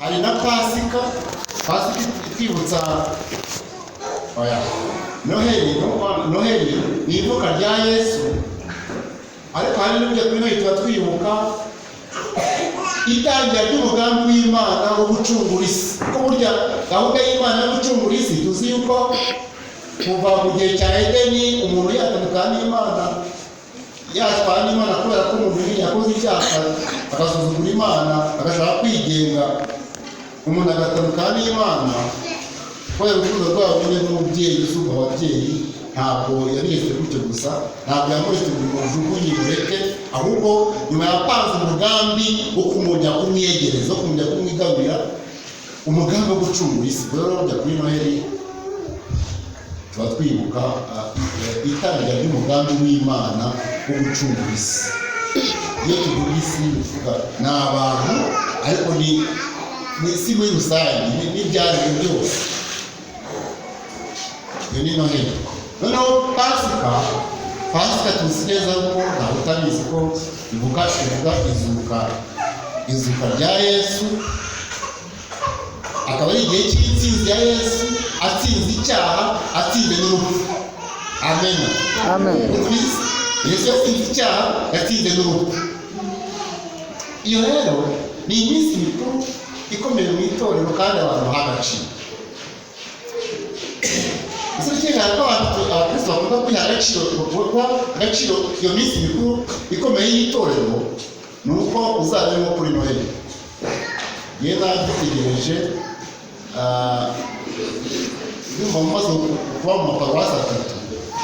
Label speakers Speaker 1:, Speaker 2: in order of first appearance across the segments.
Speaker 1: Hari na Pasika. Pasika itwibutsa, oya, Noheli. Noheli ni ivuka rya Yesu, ariko hari n'uburyo kuri Noheli tuba twibuka itangira ry'umugambi w'Imana wo gucungura isi, kuko burya gahunda y'Imana yo gucungura isi, tuzi yuko kuva mu gihe cya Edeni umuntu yatandukana n'Imana, yatwara n'Imana, kubera ko umuntu nyine yakoze icyaha agasuzugura Imana, agashaka kwigenga, umuntu agatandukana n'Imana. Kubera urukundo rwabo nyine n'umubyeyi usumba ababyeyi, ntabwo yabiretse gutyo gusa, ntabwo yamuretse ngo mujugunye mureke, ahubwo nyuma yapanze umugambi wo kumujya kumwiyegereza, wo kumujya kumwigarurira, umugambi wo gucungura isi. Rero burya kuri Noheli tuba twibuka itangira ry'umugambi w'Imana wo gucungura isi. Iyo tuvuga isi, tuvuga ni abantu, ariko ni isi muri rusange, n'ibyaremwe byose. Iyo ni Noheli. Noneho Pasika tuzi neza ko ntawe utabizi ko ivuga izuka rya Yesu, akaba ari igihe cy'intsinzi ya Yesu, atsinze icyaha, atsinze n'urupfu. Amen.
Speaker 2: Amen.
Speaker 1: Yesu yatsinze icyaha, yatsinze n'urupfu. Iyo rero ni iminsi mikuru ikomeye mu itorero kandi abantu baha agaciro. Ese ukeka ko abakristo bakunda kwiha agaciro, guha agaciro iyo minsi mikuru ikomeye y'itorero? Ni uko uzaba urimo kuri Noheli. Yewe nagitegereje, ndumva maze kuba mu maparuwasi atatu.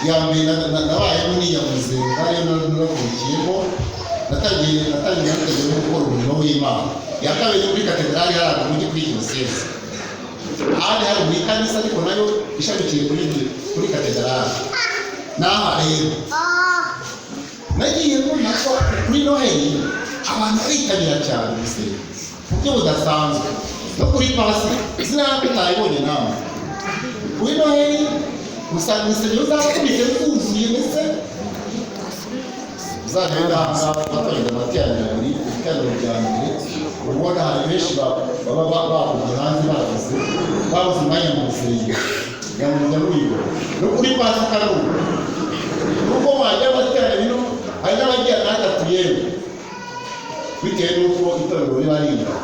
Speaker 1: Iya mbere nabayemo ni iya Muzenga, ariyo naravukiyemo, natangiye gukora umurimo w'Imana. Iya kabiri muri katedrali hariya mu mujyi kuri diyoseze, ahandi hari mu ikanisa ariko nayo ishamikiye kuri katedrali. N'aha rero nagiye mbona ko kuri Noheli abantu baritabira cyane gusenga mu buryo budasanzwe, no kuri Pasika sinabwo utayibonye nawe. Kuri Noheli usanga urusengero ruzakubise rwuzuye, ndetse uzagenda batoreza amateraniro abiri, iteraniro rya mbere ubona hari benshi baba bakubye hanze, babuze umwanya mu rusengero, nyamujya mubibona. No kuri Pasika n'ubu nubwo wajya amateraniro hari n'abagiye n'atatu yewe, bitewe n'uko itorero riba ringana,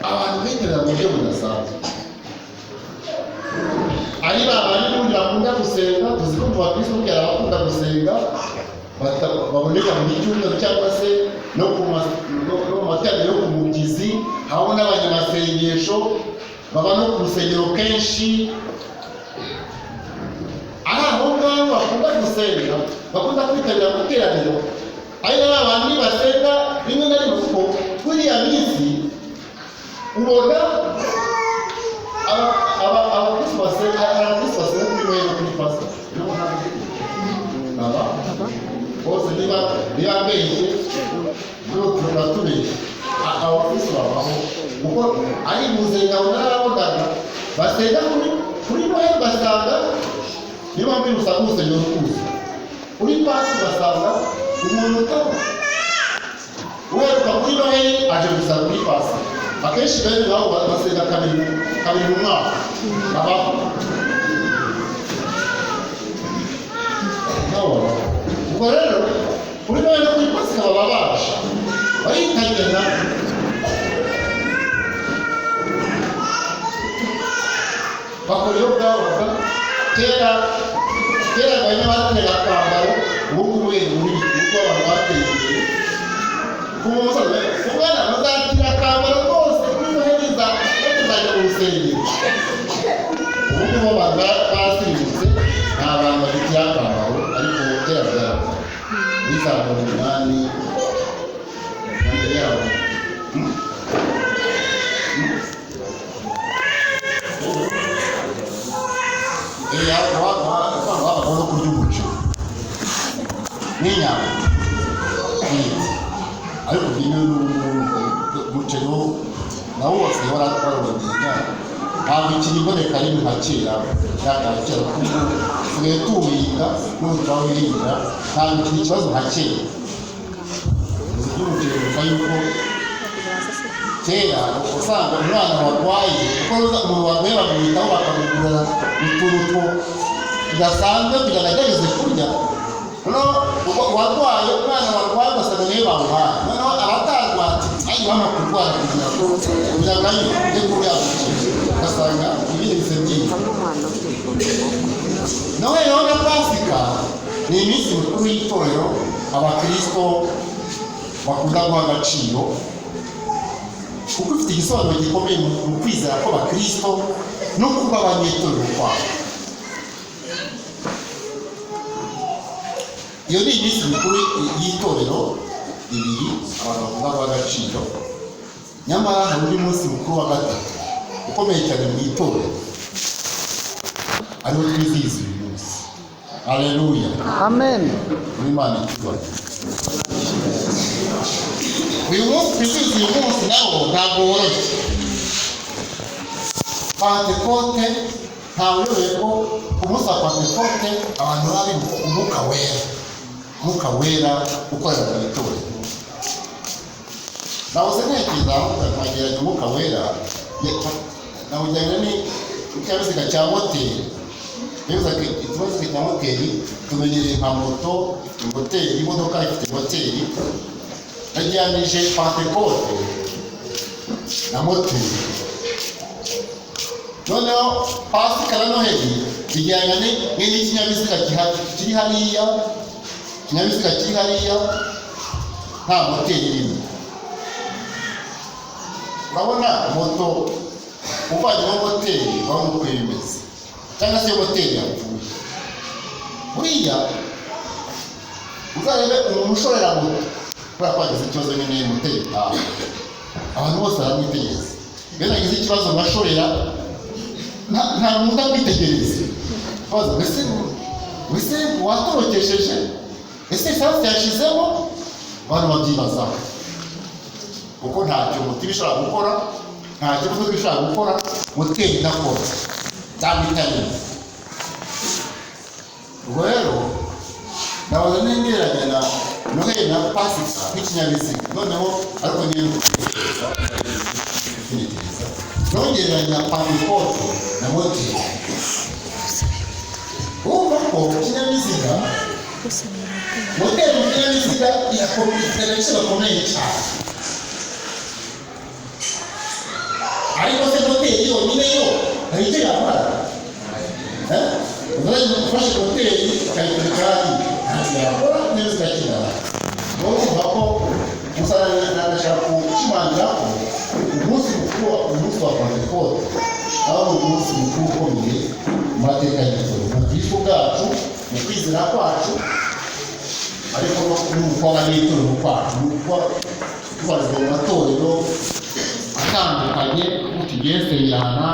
Speaker 1: abantu bitabira mu buryo budasanzwe. Ari ba bandi n'ubundi bakunda gusenga, tuzi ko mu bakristo burya hari abakunda gusenga baboneka mu cyumweru cyangwa se no mu materaniro yo ku mubyizi, habamo n'abanyamasengesho baba no ku rusengero kenshi. Ari aho ngaho bakunda gusenga, bakunda kwitabira amateraniro, ari na ba bandi basenga rimwe na rimwe, kuko kuri iriya minsi ubona abakristo basenga, abakristo basenga kuri Noheli no kuri Pasika. Aba bose niba mbeshye turatubeshye, abakristo babaho, kuko ari muzenga narabonaga basenga kuri Noheli, ugasanga niba mbere usanga urusengero rwuzuye, kuri Pasika ugasanga umuntu utaba uheruka kuri Noheli aje gusa kuri Pasika. Akenshi bene nabo basenga kabiri mu mwaka babaho. Ubwo rero kuri Noheli no kuri Pasika baba baje baritabira. Bakora iyo bwabaga kera bamwe bateraga akambaro, ubu ngubu wenda muri kuko abantu bateye imbere. Umwana bazatira akambaro rwose kuri Noheli tuzajya mu rusengero. Ubu ngubu abantu basirimutse, nta bantu bagitira akambaro, ariko kera byarabaga muri za 80 na mbere yabo. Babagaho no kurya umuceri n'inyama, ariko bimwe n'umuceri wo nawo wose warawurinda, ntabwo ikiri iboneka rimwe nka kera. Byagaye kera, kuko usigaye tuwuhinga n'ubu turawirinda, ntabwo ikiri ikibazo nka kera. Uzi iby'umuceri gusa yuko Kera usanga umwana warwaye, kuko umuntu warwaye bamwitaho, bakamugurira utuntu tudasanzwe kugira ngo agerageze kurya. Noneho warwaye, umwana warwaye ugasanga niwe bawuhaye. Noneho abatarwaye ati ayi hano kurwara kugira ngo ayi ujye kurya, ugasanga ibindi bise byinshi. Noheli na Pasika ni iminsi mikuru y'itorero abakristo bakunda guha agaciro, kuko ifite igisobanuro gikomeye mu kwizera kw'abakristo no kuba abanyetorero kwabo. Iyo ni iminsi mikuru y'itorero ibiri abantu bakunda guha agaciro. Nyamara hari undi munsi mukuru wa gatatu ukomeye cyane mu itorero, ariwo twizihiza uyu munsi. Haleluya,
Speaker 2: amen.
Speaker 1: Imana icyubahiro. Uyu munsi twizihiza uyu munsi nawo ntabwo woroshye. Pantekote, ntawe uyobewe ko ku munsi wa Pantekote abantu baba bibuka umwuka wera, umwuka wera ukorera mu itorero. Nahoze ntekereza nkagereranya umwuka wera, nawujyanye n'ikinyabiziga cya moteri. Ikinyabiziga cya moteri tumenyereye nka moto ifite moteri, imodoka ifite moteri. Najyanije Pantekote na moteri. Noneho Pasika na Noheli bijyanye n'ikinyabiziga kiri hariya, ikinyabiziga kiri hariya nta moteri irimo. Urabona moto uvanyemo moteri urabona uko bimeze, cyangwa se moteri yapfuye. Buriya uzarebe umuntu ushorera moto kubera ko yagize ikibazo nyine moteri itaha, abantu bose baramwitegereza. Iyo nagize ikibazo ngashorera, nta muntu utamwitegereza. Baza mbese watorokesheje, ese esanse yashizemo? Abantu babyibazaho, kuko ntacyo moto iba ishobora gukora, ntacyo imodoka ishobora gukora moteri idakora cyangwa itarimo. Ubwo rero nahoze ngereranya na Noheli na Pasika nk'ikinyabiziga. Noneho ariko niyo gutekereza nongereranya Pantekote na moteri. Urumva ko ikinyabiziga, moteri mu kinyabiziga ifite agaciro gakomeye cyane. Ariko se moteri yonyine yo hari icyo yakora? Ufashe moteri ukayitereka hariya ntacyo yakora, ikinyabiziga kingana. Urumva ko gusa ndashaka gushimangira ko umunsi mukuru, umunsi wa Pantekote, aho ari umunsi mukuru ukomeye mu mateka y'itorero, mu bwishyu bwacu, mu kwizera kwacu, ariko no mu kuba abanyetorero kwacu, mu kuba tubarizwa mu matorero atandukanye. Tugiye nsengerana,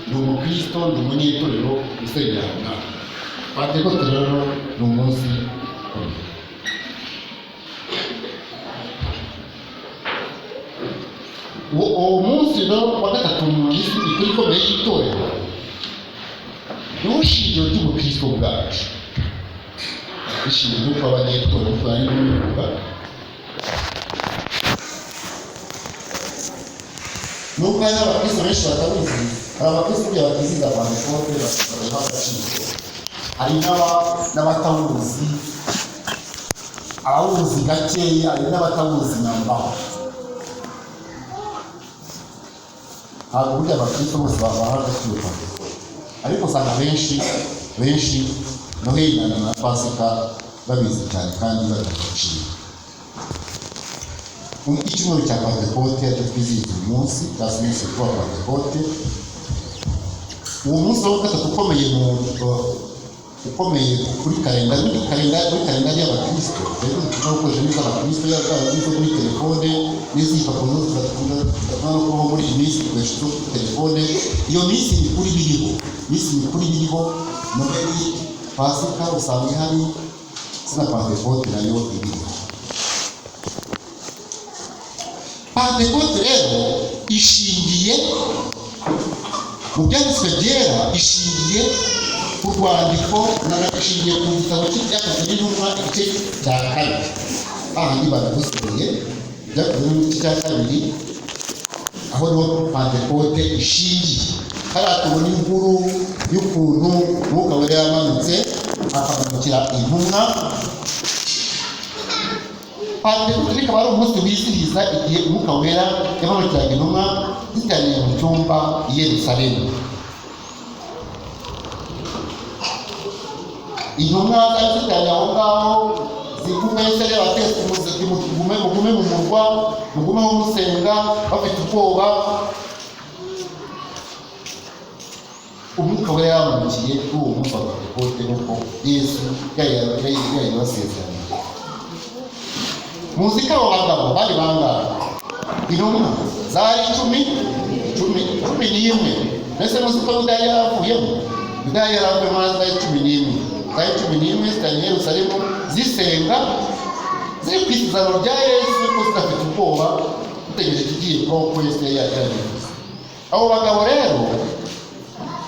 Speaker 1: ni umukristo, ni umunyetorero usengerana. Pantekote rero ni umunsi ukomeye. Uwo munsi rero wa gatatu mu minsi mikuru ikomeye y'itorero niwo shingiro ry'ubukristo bwacu, ishingiro ry'uko abanyetorero twari kubivuga. Nubwo hari n'abakristo benshi batabizi, hari abakristo burya batizihiza Pantekote bakabiha agaciro. Hari n'abatawuzi, abawuzi gakeya, hari n'abatawuzi namba. Ntabwo burya abakristo bose babaha agaciro Pantekote, ariko usanga benshi benshi Noheli na Pasika babizi cyane kandi babiha agaciro. Icyumweru cya Pantekote aricyo twizihiza uyu munsi, cyangwa se umunsi mukuru wa Pantekote. Uwo munsi wa gatatu ukomeye ukomeye kuri kalendari y'abakristo. Rero dukunda gukoresha neza abakristo, yaba izo kuri telefone n'izipapuro zose tudakunda no kubaho muri iyi minsi, dukoresha izo kuri telefone. Iyo minsi mikuru iba iriho, iminsi mikuru iba iriho, Noheli, Pasika usanga ihari, ndetse na Pantekote nayo iba iriho. Pantekote rero ishingiye mu byanditswe byera, ishingiye ku rwandiko, ishingiye ku gitabo cy'Ibyakozwe n'Intumwa igice cya kabiri. Hahandi babigusohoye, Ibyakozwe n'Intumwa igice cya kabiri, Aho niho Pantekote ishingiye. Hariya tubona inkuru y'ukuntu Umwuka Wera yamanutse akamanukira intumwa. Pantekote bikaba ari umunsi wizihiza igihe Umwuka Wera yamanukiraga intumwa ziteraniye mu cyumba i Yerusalemu. Intumwa zari ziteraniye aho ngaho zigume se batetse umuziki, mugume mugume mu murwa, mugume aho musenga, bafite ubwoba. Umwuka Wera yamanukiye kuri uwo munsi wa Pantekote nk'uko Yesu yabibasezeraniye. Muzi ko abo bagabo bari bangahe? Intumwa zari 11. Mbese muzi ko Yuda yari yaravuyemo? Yuda yari yaravuyemo, zari 11. Zari 11 zitanye i Yerusalemu zisenga, ziri ku isezerano rya Yesu, ariko zidafite ubwoba, zitegereje ikigiye kubaho kuko Yesu yari yarabivuze. Abo bagabo rero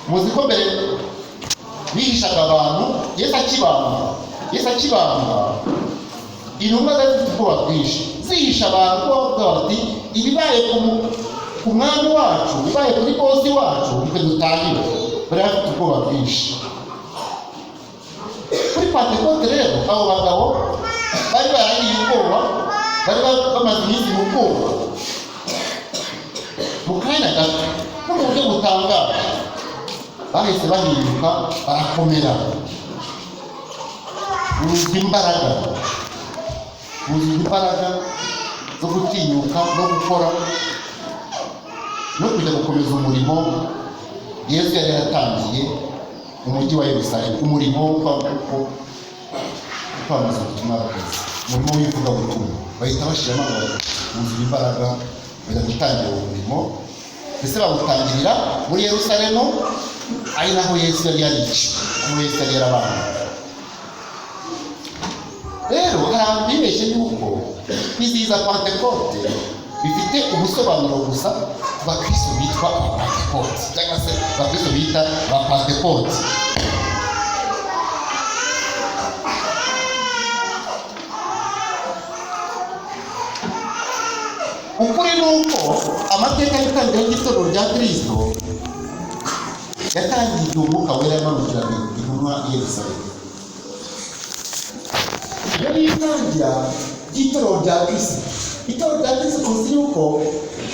Speaker 1: muzi ko mbere bihishaga abantu. Yesu akibambwa, Yesu akibambwa, intumwa zari zifite ubwoba bwinshi, zihisha abantu, bavuga bati: "Ibibaye ku mwami wacu, ibibaye kuri bosi wacu, nitwe dutangire." Bari bafite ubwoba bwinshi. Kuri Pantekote rero, abo bagabo bari baragiye ubwoba, bari bamaze iminsi mu bwoba, mu kanya gato no mu buryo butangaje bahise bahinduka, barakomera, buzuzwa imbaraga, buzuzwa imbaraga zo gutinyuka no gukora no kujya gukomeza umurimo Yesu yari yaratangiye mu mujyi wa Yerusalemu, umurimo wo kwamamaza ubutumwa bwiza, umurimo w'ivugabutumwa. Bahita bashiramo abantu, buzura imbaraga, bajya gutangira uwo murimo. Ndetse bawutangirira muri Yerusalemu, ari naho Yesu yari yariciwe, aho Yesu yari yarabambwe. Rero hari abantu bibeshye yuko kwizihiza Pantekote bifite ubusobanuro gusa ku bakristo bitwa Abapantekote, cyangwa se abakristo bita Abapantekote. Ukuri ni uko amateka y'itangira ry'itorero rya Kristo yatangiye igihe Umwuka Wera yamanukiraga intumwa i Yerusalemu. Iyo ni itangira ry'itorero rya Kristo. Itorero rya Kristo tuzi yuko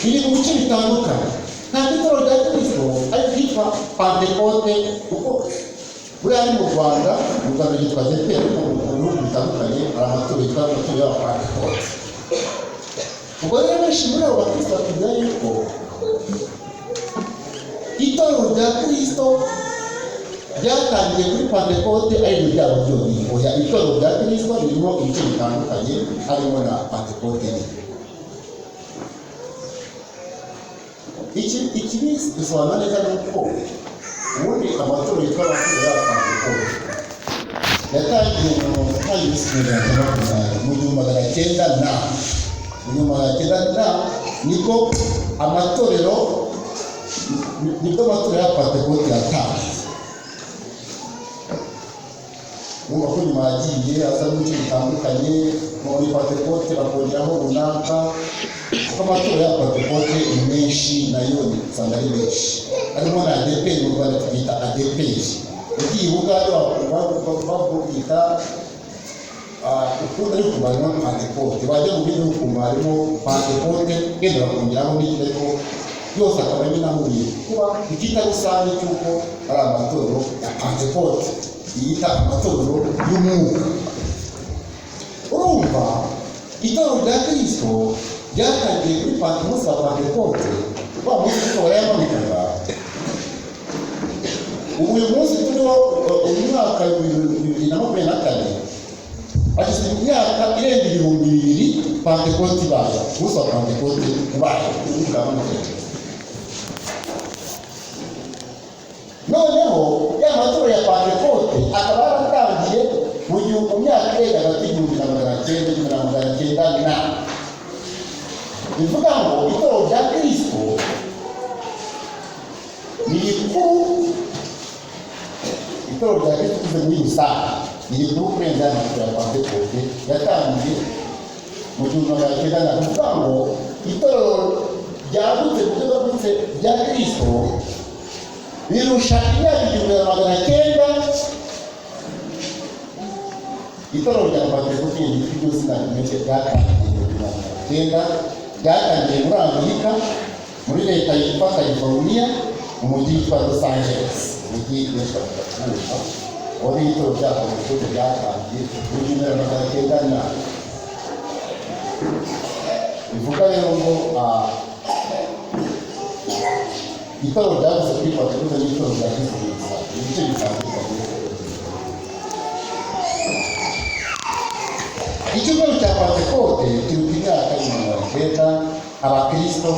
Speaker 1: riri mu bice bitandukanye. Ntabwo itorero rya Kristo ari iryitwa Pantekote, kuko buriya ari mu Rwanda, mu Rwanda ryitwa ADEPR, ariko mu bihugu bitandukanye hari amatorero yitwa amatorero y'Abapantekote. Ubwo rero benshi muri abo bakristo batubwira yuko itorero rya Kristo ryatangiye kuri Pantekote ari ryo ryabo ryonyine. Oya, itorero rya Kristo ririmo ibice bitandukanye, harimo na Pantekote nyine. Iki bisobanura neza ni uko ubundi amatorero yitwa amatorero y'Abapantekote yatangiye mu 1920, mu 1900 na mu 1900 na niko amatorero, nibwo amatorero ya Pantekote yatangiye. Urumva ko nyuma yagiye aza mu bice bitandukanye muri Pantekote, bakongeraho runaka, kuko amatorero ya Pantekote ni menshi, nayo usanga ari menshi, harimo na ADEPR. Mu Rwanda tubyita ADEPR. Ugiye i Bugande babyita ukundi, ariko harimo Pantekote. Wajya mu bindi ukumva harimo Pantekote, wenda bakongeraho n'ikindi, ariko yose akaba nyine ahuriye kuba icyita rusange cy'uko ari amatorero ya Pantekote, yita amatorero y'umwuka. Urumva itorero rya Kristo ryatangiye kuri munsi wa Pantekote, wa munsi Umwuka Wera yamanukaga. Ubu uyu munsi turiho, uyu mwaka 2024, hashize imyaka irenga 2000 Pantekote ibaye, umunsi wa Pantekote ubaye, Umwuka yamanukaga. Noneho ya matorero ya Pantekote akaba yaratangiye mu gihe mu myaka irenga hagati y'1900, 1900 na. Bivuga ngo itorero rya Kristo ni rikuru. Itorero rya Kristo tuvuze muri rusange ni rikuru kurenza aya matorero ya Pantekote yatangiye mu 1900 na. Bivuga ngo itorero ryagutse mu buryo bwagutse rya Kristo birusha imyaka 1900 itorero rya Pantekote ryitwa iryo zina rimwe ryatangiye mu 1900, ryatangiye muri Amerika, muri leta yitwa California, mu mujyi witwa Los Angeles, umujyi benshi bakunda kuwumva. Uwo ni itorero rya Pantekote ryatangiye muri 1900 na bivuga rero ngo itorero ryavuze kuri Pantekote n'itorero rya Kristo gusa, ibice bitandukanye. Icyumweru cya Pantekote kiruta imyaka 1900 abakristo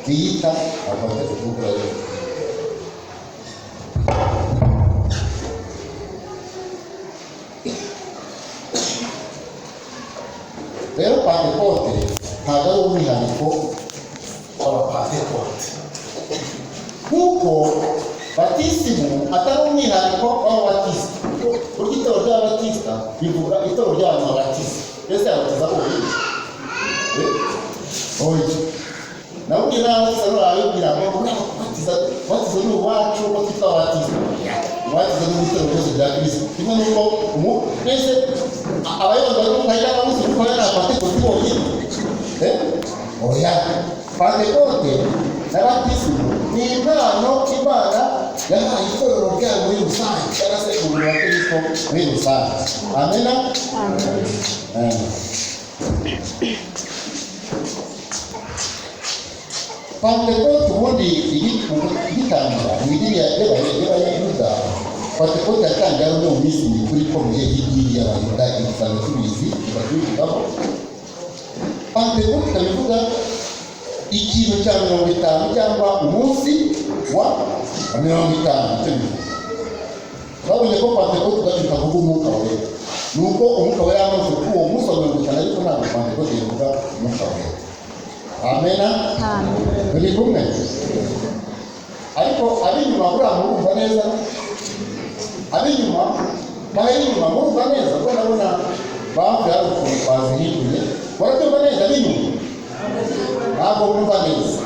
Speaker 1: biyita Abapantekote. Rero Pantekote ntabwo ari umwihariko w'Abapantekote, kuko batisimu atari umwihariko w'Ababatisita. Burya itorero ry'Ababatisita bivuga itorero ry'abantu babatiza. Mbese yabatiza bonyine? Oya, nawe ubwe n'ababatisa nturabibwira ngo kubatiza, kubatiza ni uwacu ko twitwa ababatista. Ubatiza ni itorero ryose rya Kristo. Kimwe n'uko mbese abayobozi bari mu kajya babuze kuko ari Abapantekote bonyine. Oya, Pantekote na batisimu ni impano Imana yahaye itorero ryayo muri rusange, cyangwa se umubiri wa Kristo muri rusange. Amena. Pantekote ubundi igitangira mu idini y'Abayuda. Pantekote yatangiye ari mu minsi mikuru ikomeye y'idini y'Abayuda, dusanzwe tubizi, tubivugaho. Pantekote ikaba ivuga ikintu cya 50 cyangwa umunsi wa 50. Icyo bivuga, twabonye ko Pantekote ubwacu itavuga umwuka wera, ni uko umwuka wera yamaze kuri uwo munsi wa 50, ariko ntabwo Pantekote ivuga umwuka wera. Amena. Turi kumwe? Ariko ab'inyuma buriya murumva neza, ab'inyuma bahera inyuma murumva neza, kuko ndabona bavuye hari ukuntu bazihinduye. Barabyumva neza ab'inyuma? Ntabwo bumva neza.